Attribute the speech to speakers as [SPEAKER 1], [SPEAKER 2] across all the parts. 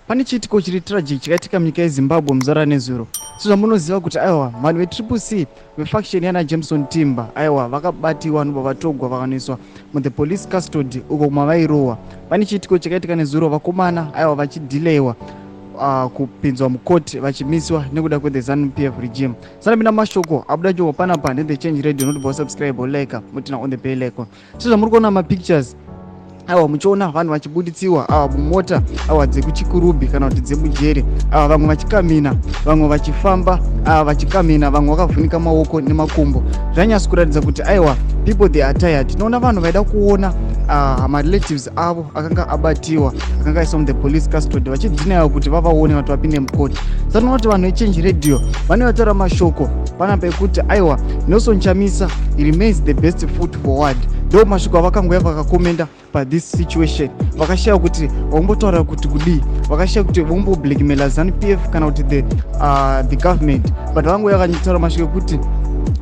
[SPEAKER 1] Pane chiitiko chiri tragic chakaitika munyika yeZimbabwe muzara nezuro. Sezvamunoziva kuti aiwa vanhu veTriple C vefaction yana Jameson Timba aiwa vakabatiwa nobva vatogwa vakanoiswa muthe police custody uko mavairohwa. Pane chiitiko chakaitika nezuro vakomana aiwa vachidileyiwa kupinzwa mukoti vachimiswa nekuda kwethe Zanu PF regime. Sanapinda mashoko abuda chongo panapa nethe Change Radio notibva wasubscribe like mutina on the bell icon. Sezvamuri kuona mapictures aiwa muchiona vanhu vachibuditsiwa awa mumota awa dzekuchikurubhi kana kuti dzemujeri awa vamwe vachikamina vamwe vachifamba awa vachikamina vamwe vakavhunika maoko nemakumbo zvanyatso kuratidza kuti aiwa people they are tired. Tinoona vanhu vaida kuona marelatives avo akanga abatiwa akanga aiswa muthe police custody vachidhinaiwa kuti vavaone kana kuti vapinde mukoti. Saka tinoona kuti vanhu vechange radio vane vataura mashoko panapa ekuti aiwa Nelson Chamisa remains the best foot forward. Ndo mashoko avakangoya vakakomenda pathis situation. Vakashaya kuti vombotaura kuti kudii, vakashaya kuti vomboblackmaila Zanu PF kana kuti the government, but vangoya vakanyitaura mashoko ekuti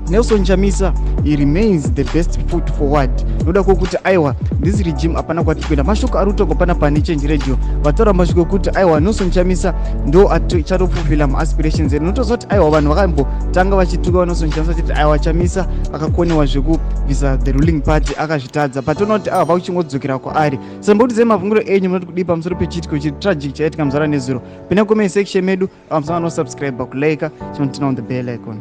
[SPEAKER 1] Nelson Chamisa, he remains the best foot forward noda kwokuti aiwa this regime hapana kwati kuenda. Mashoko ari kutaurwa panapa nechange radio vataura mashoko ekuti aiwa Nelson Chamisa ndo achatofulfilla maaspirations edu. Notoziva kuti aiwa vanhu vakambotanga vachituka Nelson Chamisa vachiti aiwa Chamisa akakoniwa zvekubvisa the ruling party akazvitadza, but toona kuti aiwa vakuchingodzokera kwaari. Sambokutidzai mafungiro enyu, munoti kudii pamusoro pechiitiko chiri tragic chaitika muzara nezuro? Pinda comment section medu, musanga nosubscribe, kulike, chinotina on the bell icon.